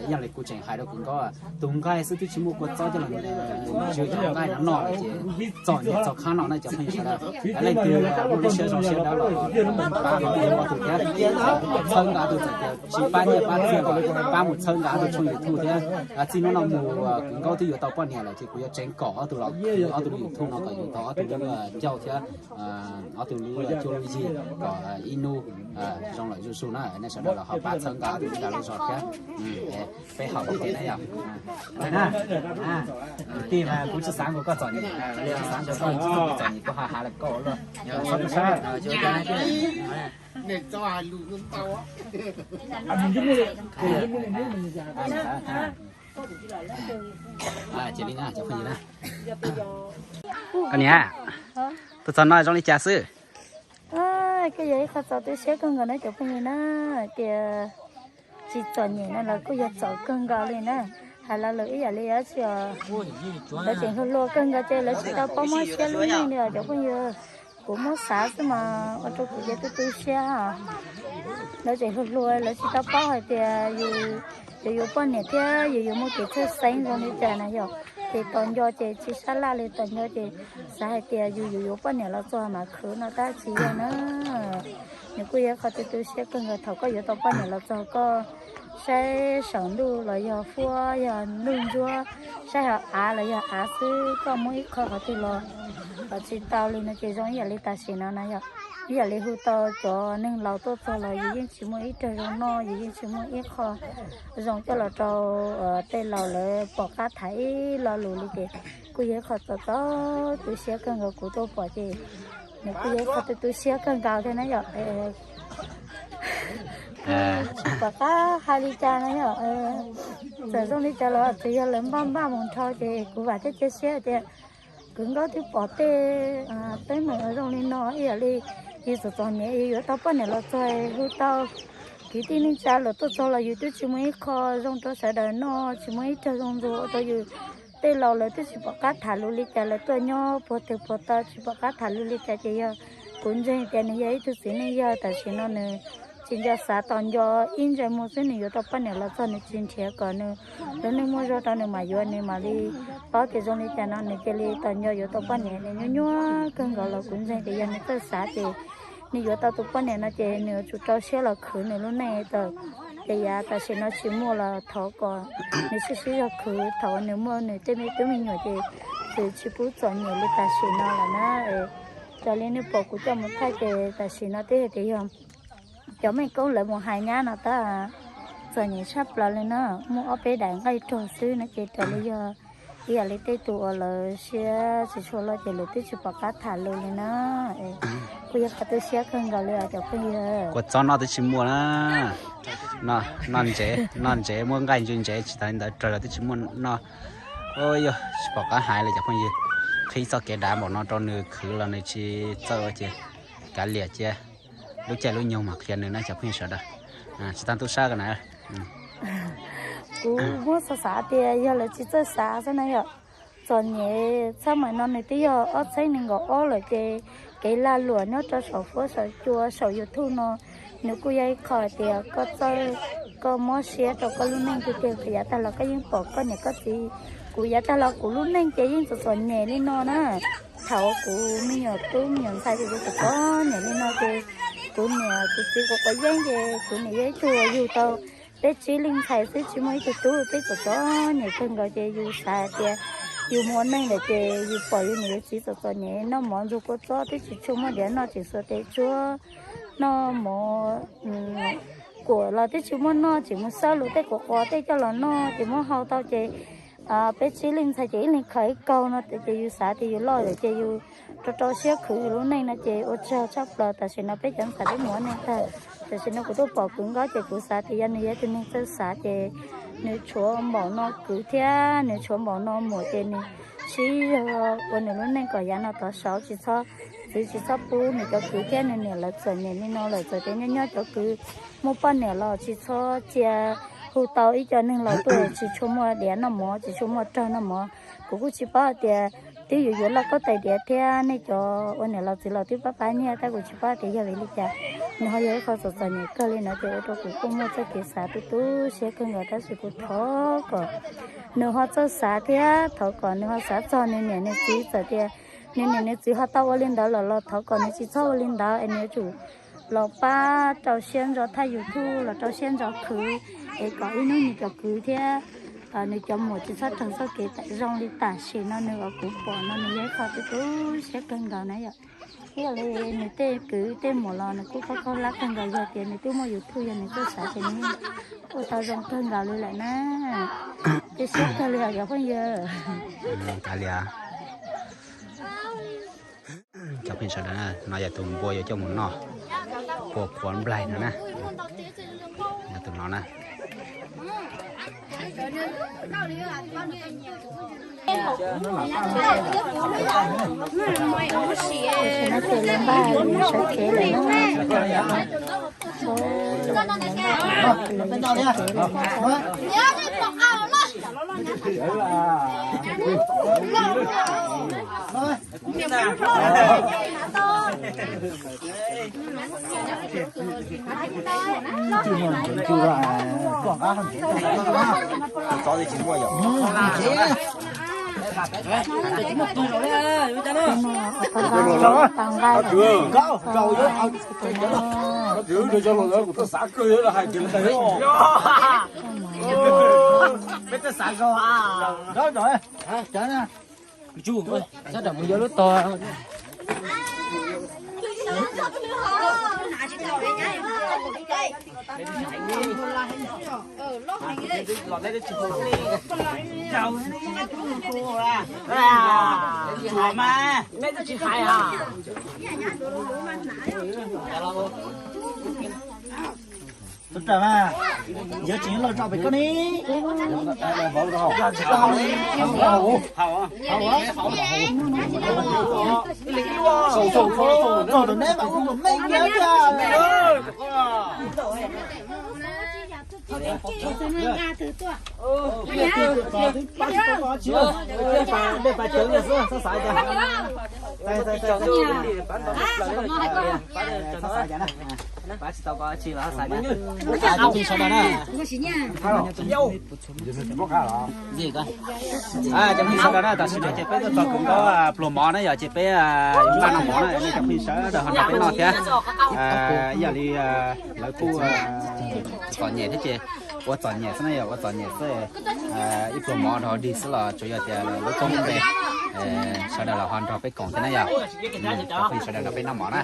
Ib yam li kuv tseem hais rau Kwv Nkaub, tus nqaij xwb twb tsis muaj kua txob coj los ntsw cov nqaij no noj lawm ces txom nyem txog qhab no na cov phooj ywg sawv daws. Leej twg muaj lub siab zoo siab dawb los pab ho ib ob tug thiab, txhawb nqa ob tug txawm tias tsis pab nyiaj pab txiag los pab mus txhawb nqa ob tug tshooj YouTube thiab. Txij hnub no mus Kwv Nkaub twb yuav tau poj niam lawm ces kuv yuav tseev kom ob tug los khwv ob tug YouTube no kom yuav tau ob tug lub ncauj thiab ob tug lub cuab lub yig kom ib hnub zoo lawm zuj zus na. Nej sawv daws los ho pab txhawb nqa ob tug lub dag lub zog thiab. Peb haus ua ke na yog. Kwv tij mas kuv tsis xav nkaus koj txom nyem, tsis xav nkaus koj txom nyem, kuv ho has lawm koj ua luaj. Txhob tu siab. Ces li na cov phooj ywg na, koj niam, tus txog no zoo li cas xwb? Kuj yog ib qho txaus tu siab kawg nkaus na cov phooj ywg na, tias tsis txom nyem no los kuj yog txaus kawg nkaus li na. Hais lo lus ib yam li dab tsi os, lawv tseem hluas hluas kawg nkaus ces lawv tsis tau paub mob siab lub neej li os cov phooj ywg. Kuv muab xav xwb mas ua rau kuv ces tu tu siab os. Lawv tseem hluas hluas lawv tsis tau paub hais tias yus yuav yuav poj niam thiab yus yuav muaj kev txhawj xeeb zoo li cas na yom. Ces tos nco ces tsis sab laj li, tos nco ces xav hais tias yus yuav yuav poj niam los txog mas khwv no tab tsis yog na. Nws kuj yog qhov tu tu siab kawg nkaus thaum koj yuav tau poj niam los txog koj saib saum ntuj los yog huab yog ntuj ntsuab, saib hauv av los yog av xwb koj muab ib qho qhov twg los tsis tau li no ces zoo ib yam li tam sim no na yom. Ib yam li hu tau cov neeg laus tuaj txog los yus yeej tsis muaj ib rawg zoo noj, yus yeej tsis muaj ib qho zoo coj los rau tej laus lawv pom qab tham ib lo lus li ces kuj yog ib qho txaus txaus tu siab kawg nkaus kuv tuaj pom ces nws kuj yog ib qho tu tu siab kawg nkaus thiab na yom. Tsis pom qab hais li cas na yom. Txawm zoo li cas los tsuas yog lawv npaj npaj mus nrho ces kuv vam thiab cia siab tias Kwv Nkaub twb pom tej teeb meem zoo li no ib yam li yus txom txom nyem yus yuav tau poj niam los txog hu tau kwv tij neej tsa lawm tuaj txog los yus twb tsis muaj ib qho zoo rau sawv daws noj, tsis muaj ib rawg zoo ntxuag ua rau yus. Tej laus lawv twb tsis pom qab tham lus li cas, lawv tuaj nyob puag twg puag ta tsis pom qab tham lus li cas ces yog kuv ntseeg tias nws yog ib tug txiv neej yawg tam sim no nws tsis nco xav, tos nco ib ntsais muag xwb nws yuav tau poj niam los txog nws tsis nrhiav kom nws lub neej muaj zog rau nws mam yuav, nws mam li paub tias zoo li cas no nws cia li tos nco yuav tau poj niam. Nws nyuaj nyuaj kawg nkaus los kuv ntseeg tias yog nws txawj xav ces nws yuav tau tus poj niam no ces nws yuav tsum rau siab los khwv nws lub neej tau. Ces yav tam sim no tsis muaj los thov kom nws sib sib zog khwv, thaum uas nws muaj nws tej me tub me nyuam ces txwm tsis pub txom nyem li tam sim no lawm na. Raws li nej pom kuv coj mus thaij ces tam sim no twb hais tias yog cov meej koob lawv mus hais nyab no tab Txom nyem tshaj plaws li na, muaj ob peb daim nqaij rog xwb no ces raws li yog ib yam li tej tus uas lawv siab tsis tshua loj ces lawv twb tsis pom qab tham lus li na. Kuj yog qhov tu siab kawg nkaus li os cov phooj ywg. Kua txob noj twb tsis muaj na, noj ntsev, noj ntsev muab nqaij ntse ntsev tsis tas li ntawd raws los twb tsis muaj noj. Yog tsis pom qab hais li cov phooj ywg, qhib txoj kev dav npaum no rau nws khwv los nws tsis txawj ua ces kav liam cia lub caij lub nyoog mas qhia nws na cov phooj ywg sawv daws. Tsis tag tub sab ko na. Kuv muab xav xav tias yog lawv tsis txawj xav xwb na yom. Txom nyem txaj mais no nws twb yog ob txhiab nees nkaum ob lawm ces kev lag luam nyob rau saum fuab saum cua saum YouTube no nws kuj yog ib qho hais tias koj txawj, koj mob siab rau koj lub neej tiag tiag, yav tag los koj yeej pom koj niam koj txiv. Kuv yav tag los kuv lub neej ces yeej txom txom nyem li no na. Thaum kuv me nyuam tub me nyuam ntxhais ces kuv txom txom nyem li no ces kuv niam kuv txiv kuv quav yeeb ces kuv niam yog ib tug uas yug tau peb tsib leej ntxhais xwb tsis muaj ib tug tub, peb txom txom nyem kawg nkaus ces yus xav hais tias yus mus ua neej lawm ces yus pom yus niam yus txiv txom txom nyem noj mov ntxuag kua txob twb tsis tshua muaj diav noj, tseem xuas tes tsuab noj mov, kuam los twb tsis muaj noj, tseem mus xawb luag tej quav quav tej coj los noj ces muab hau tau ces peb tsib leej ntxhais ces ib leeg khaws ib kaug no ces yus xav tias yus loj lawm ces yus rau rau siab khwv yus lub neej no ces ua tsaug tshaj plaws. Tam sim no peb cov ntxhais twb mus ua neej tag, tam sim no kuv tuaj pom kwv Nkauj ces kuv xav tias yog nws yog tus neeg txawj xav ces nws tshuav npaum no kwv thiab nws tshuav npaum no muam ces nws sib zog ua nws lub neej kom yav no tov saud tsis txhob, txwv tsis txhob pub nws cov kwv thiab nws niam lawv txom nyem li no lawm. Txawm tias nyob nyob cov kwv muaj poj niam los tsis txhob cia, hu tau ib co neeg los tuaj tsis tshua muaj diav noj mov, tsis tshua muaj rog noj mov. Kuv kuj tsis paub hais tias twb yuav yuav lauj kaub tais diav thiab nej cov ua niam laus txiv laus twb pab pab nyiaj tab kuv tsis paub tias yog vim li cas. Nws ho yog ib qho txom txom nyem kawg li no ces ua rau kuv kuj muaj txoj kev xav tu tu siab kawg nkaus tab sis kuv thov kom nws ho txawj xav thiab thov kom nws ho xav txog nws niam nws txiv. Txawm tias nws niam nws txiv ho tau ua li ntawd lawm los thov kom nws tsis txhob ua li ntawd es nws yuav tsum los pab rau siab ntso thaj YouTube los rau siab ntso khwv es kom ib hnub nws cov kwv thiab nws cov muam tsis txhob raug txoj kev zoo li tam sim no nws uas kuv pom no. Nws yog ib qho tu tu siab kawg nkaus na yom. Ib yam li nws tej kwv tej muam los nws kuj khaub khaub hlab kawg nkaus, yog tias nws twb muaj YouTube yog nws txawj xav ces nws ua tau zoo kawg nkaus li lawm na. Ces siab kawg li os cov phooj ywg. Cov phooj ywg sawv daws, no yog tus npua yuav coj mus noj, npua qhuav nplaig no na, yog tus no na. Tam sim no ces lawv npaj sawv kev lawm na. Peb twb xav zoo a. Sab dam mus yuav lub tog. Tub rawm mas, yuav tseem loj tso pem koj ne. Txog rau neb mam hu kom meej kiag tiag. Dej pas cawv xwb, xav xav cas. Xav xav cas na. Pab tsis tau koj tsis los xav cas. Cov phooj ywg sawv daws na, tam sim no ces peb tuaj txog kwv Nkauj pluag mov na yom, ces peb yuav npaj noj mov na, nej cov phooj ywg sawv daws ho nrog peb noj thiab. Ib yam li lawv kuj txom nyem thiab ces ua txom nyem xwb na yom, ua txom nyem xwb. Ib pluag mov rau dig xwb los tsuas yog tias lub koob lub npe, sawv daws los ho nrog peb koom thiab na yom. Cov phooj ywg sawv daws nrog peb noj mov na.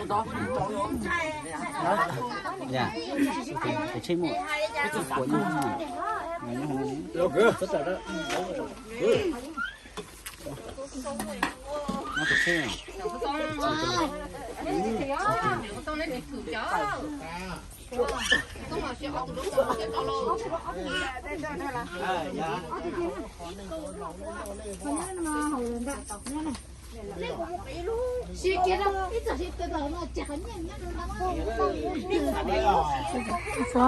Txog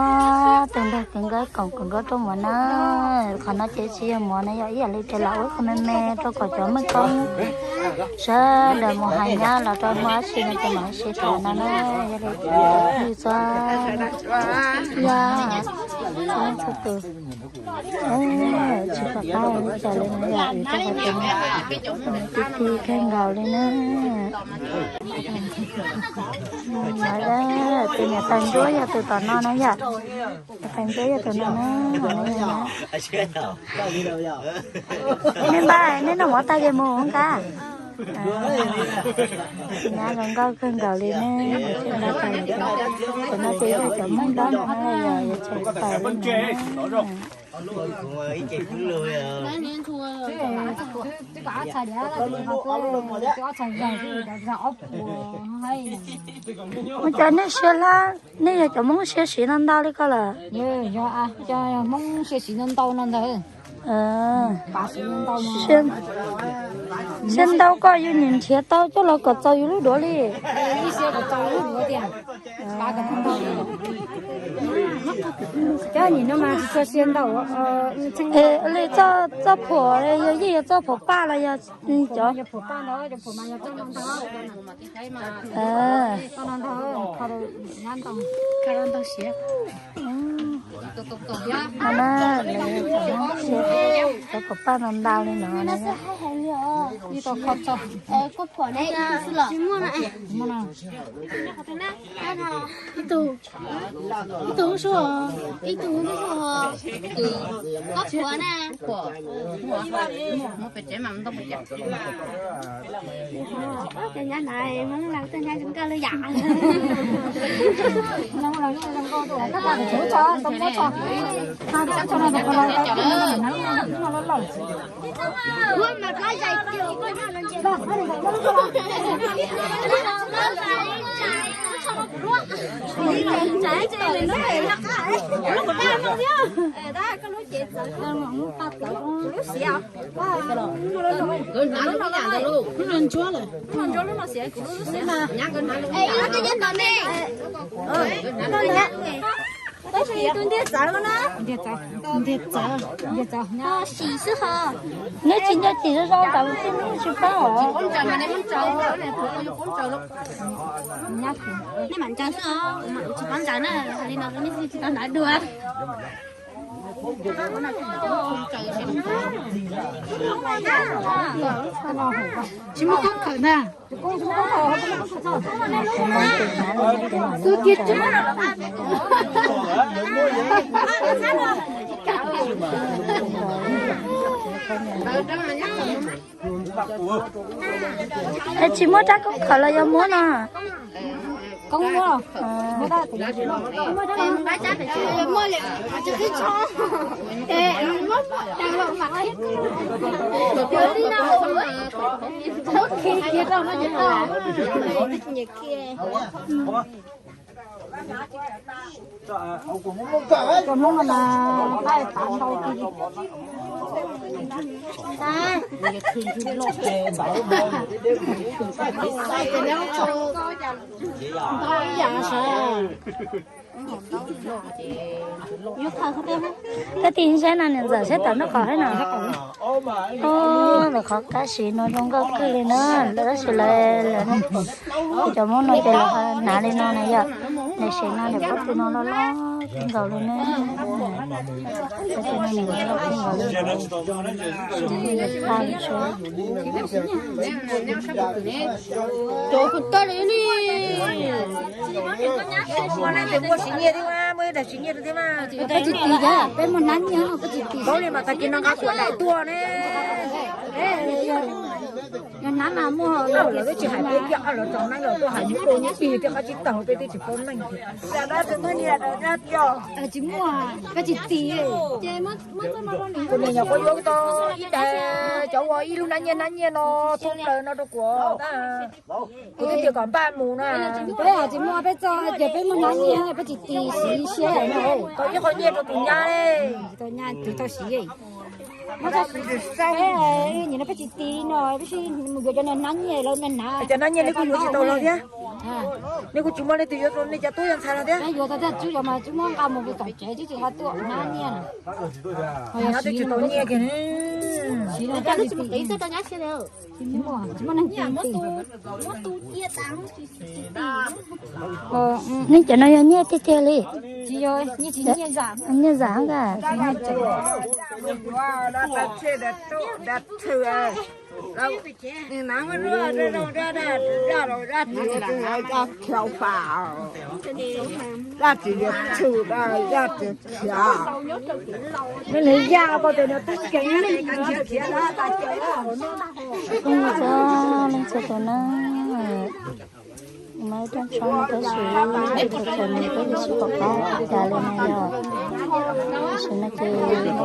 tus nrog kawg nkaus koom kawg nkaus rau mov na. Qhov no ces tsis yog mov na, yog ib yam li ces lam ua qhov me me rau kom cov meej koob sawv daws mus hais nyab los rau hmoob dab tsi no ces mam li siv rau no na. Yog li ces txog yog txhua leej txhua tus tsis pom qab li cas li no yom, vim rau qhov tias ti ti kawg nkaus li na. Tus niam tais ntsuab yog tus tom no na yom. Niam tais ntsuab yog tus no na. Nej npaj, nej noj mov tag ces mus nqa. Nyab zoo nkauj kawg nkaus li ne. Tus no ces yog cov Hmoob Dawb no na, yog yuav tshais tawm li no. Ua cas nej siab hlab, nej yog cov Hmoob siab siv ntau ntau li ko lawm? Yog, yog Hmoob siab siv ntau ntau no ntag. Siab ntau koj yuav nim nrhiav tau coj los kom txaus yus lub duav li. Cov nim no mas tsis tshua siab ntau. Es li txoj phuam yog yeej yog txoj phuam paj los yog cov no na, cov phuam paj ntau ntau li no na. Ib tug, ib tug, ib tug, ib tug, koj phuav na. Ib lub twg nyob ntawm me. Tab sis tus ntiag txawv no na. Ntiag txawv, ntiag txawv. Sim xwb ho. Neb tsis nco cim zoo zoo tas tib neeg tsis paub os. Nej mam ntsaws xwb os, tsis paub ntsaws na, hais li no nej tsis tau ntawd dua. Tsis muaj koob khawm ntag. Es tsis muab rab koob khawm los yog muab no? Koob muab. Cov Hmoob no mas qaib tav ntau kawg li. Koj tig saib no niam ntxawm saib tom nraub qaum thiab no. Lawv qhov kab siv no zoo nkauj kawg li na, lawv tab sis lawv, cov Hmoob no ces lawv hnav li no na yom, lawv siv no lawv pob tw no loj loj kawg nkaus li na. Pob tw no nws loj kawg nkaus li. Cov kuv tawj li li. Koj tsis tis, peb muaj nab nyiaj koj tsis tis. Paub li mas tag kis no nqa kuam daim tuaj ne. Yog hnab mas muaj, lawv twb tsis hais peb kiag, lawv tso neeb los tuaj hais nyuj dua nyuj dig thiab qab tsib taug peb twb tsis paub meej. Tsis muaj, koj tsis tis. Kuv niam nyuam qhuav yuav tau ib tag cov uas ib lub hnab nyiaj hnab nyiaj no thoob plaws no rau kuv, kuv twb tias kom npaj mus na. Peb tsis muaj, peb txo ces peb muaj hnab nyiaj peb tsis tis siv siab no. Tau ib qho nyiaj rau tus nyab, tus tau siv. Muab txoj siv saib, nim no peb tsis tis no, peb sib mus yuav cov hnab nyiaj los na. Cov hnab nyiaj nej kuj yuav tsis tau los thiab. Nej kuj tsis muaj leej twg yuav rau nej cov tub cov ntxhais los thiab. Yuav tau thiab, tub yuav mas tub muab nqa mus tom tsev tub tsis nqa tuaj hnab nyiaj. Nyab twb tsis tau nyiaj kiag. Siv no coj tis tis. Tsis muaj, tsis muaj neeg tis. Nej cov no yog nyiaj tiag tiag li? Tsis yog, nyiaj tsis nyiaj zam. Nyiaj zam ka. Leej txhua leej txhua tus na, mas ib rooj tshoob no tab sis tus txom nyem peb twb tsis pom qab ua cas li no yog. Tam sim no ces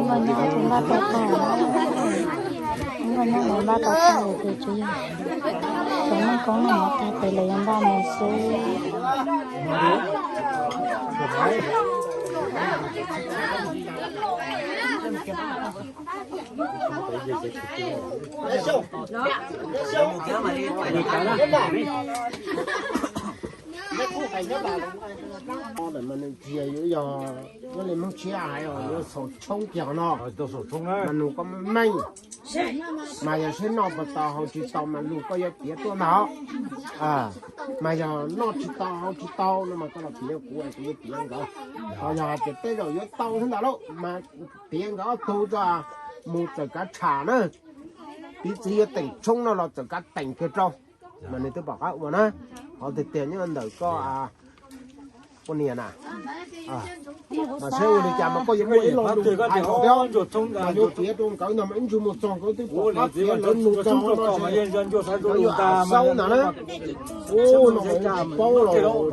muaj nyab tus npaj tau tag, muaj nyab tus npaj tau tag ces tsuas yog tus muaj koob muaj hmoov tag ces lawv yuav npaj mus xwb. Mas nws txias yuav yog, yuav li Hmoob Tshiab hais yuav xaus tshoob kiag no, mas nws koj meej. Mas yog seb noj puas tau haus tsis tau mas lus koj yuav piav tuaj ntag. Mas yog noj tsis tau haus tsis tau no mas koj los piav kuv, kuv yuav piav nkawd. Ho yog hais tias tej zaum yuav tau thiab ntag lauj mas piav nkawd ob tug tso, mus txawm kav tsham na. Piv txwv yuav teem tshoob no los txawm kav teem kiag rau, mas nws twb pom qab ua na. Qhov tiag tiag nyob ntawm koj poj niam na. Mas saib ua li cas mas koj yuav muaj ib lo lus hais tau thiab, mas yuav piav rau nkawd no mas ib ntsis mus txog nkawd twb pom qab piav lawv nug txog no, nkawd yuav xaub ntag na. Ub, no tsis paub los tsis tau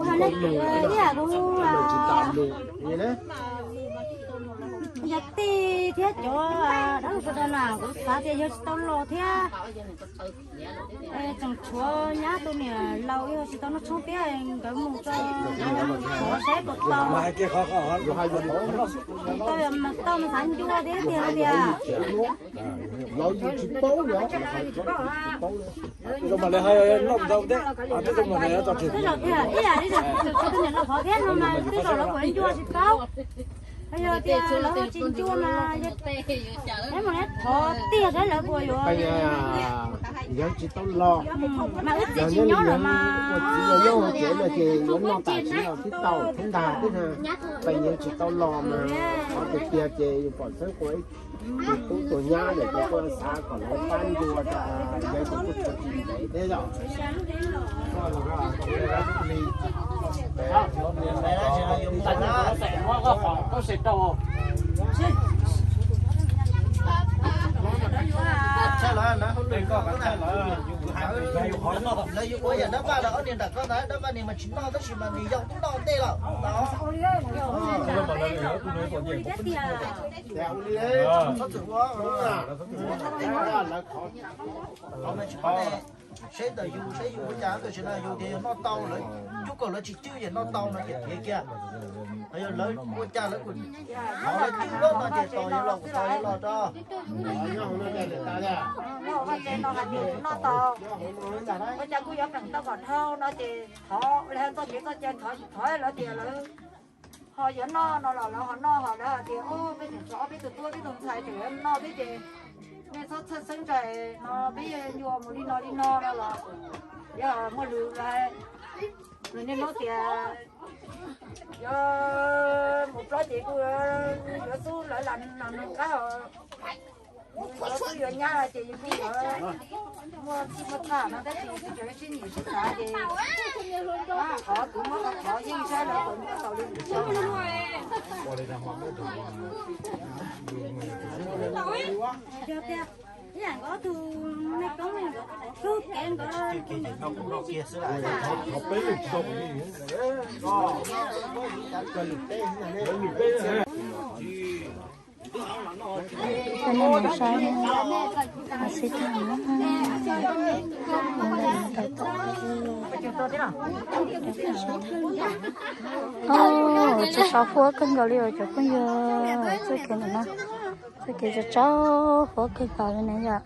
lus, tsis tas lus li na. Yog tij thiab cov dab laug sawv daws na, kuv xav tias yog tsis tau los thiab. Tseem tshuav nyab tus niam laus yog tsis tau noj tshoob thiab nkawd mus tso, saib puas tau. Tau mas xav ncua thiab tiag tiag. Lawv yus tsis paub li, tsis paub li. Zoo mas lawv hais noj ntau thiab, twb zoo mas lawv tau tsis. Tej zaum tiag ib yam li tus niam laus qhov thiab no mas tej zaum lawv kuj ncua tsis paub. Yog tias lawv ho tsis ncua mas peb mus neb thov tiag saib lawv puas yuav. Yog tsis tau los, mas wb txiv tsis nyob lawm mas, yog nyob hauv tsev no ces yuav noj tam sim no twb tau thiab ntag twb na. Pes yog tsis tau los mas qhov tiag tiag ces yus pom xeeb ua ib tus tub tus nyab lawm ces kuj xav kom lawv pab ncua rau yawg tus tub tsis ntev thiab yom. Lawv yuav ua yam dab vaj los ob niag nram koj ntag, dab vaj niag mas tsis noj tab sis mas nws yog twb noj ntej lawm. Seb ntawm yus, seb yus ua cas, tam sim no yus tias yog noj tau lawv, cub kom lawv tsis cwj ces noj tau no ces piav kiag. Ho yog lawv ua cas lawv kuj thov lawv cwj lawm no ces tos yuav los kuj tos yuav los rau. Noj tau, ua cas kuj yuav peem tau kom dhau no ces thov, txoj kev txoj cai thov, thov lawv tias lawv ho yuav noj no los lawv ho noj, ho lawv hais tias peb tseem tshuav ob peb tug tub peb tug ntxhais tseem yuav noj thiab ces nej txhob txhawj xeeb ntshai no, peb yuav ncua mus li no li no no los yog muaj lus lawm. Nws niaj hnub tias yuav mus plob ces kuj yuav xub lawv lam nws qab, yuav xub yuav nyab ces yus kuj yuav muaj txij muaj txhaj no tab sis tseem sib nyiam sib xav ces qhov kuv muab qhov yeej saib lawv kom muab tau li ntawd. Cov nej mus saib, xib tag na, mus ntawm no tau tom. Tsaus tsaus huab kawg nkaus li os cov phooj ywg, txoj kev ntawm no, txoj kev tsaus tsaus huab kawg nkaus li na yom.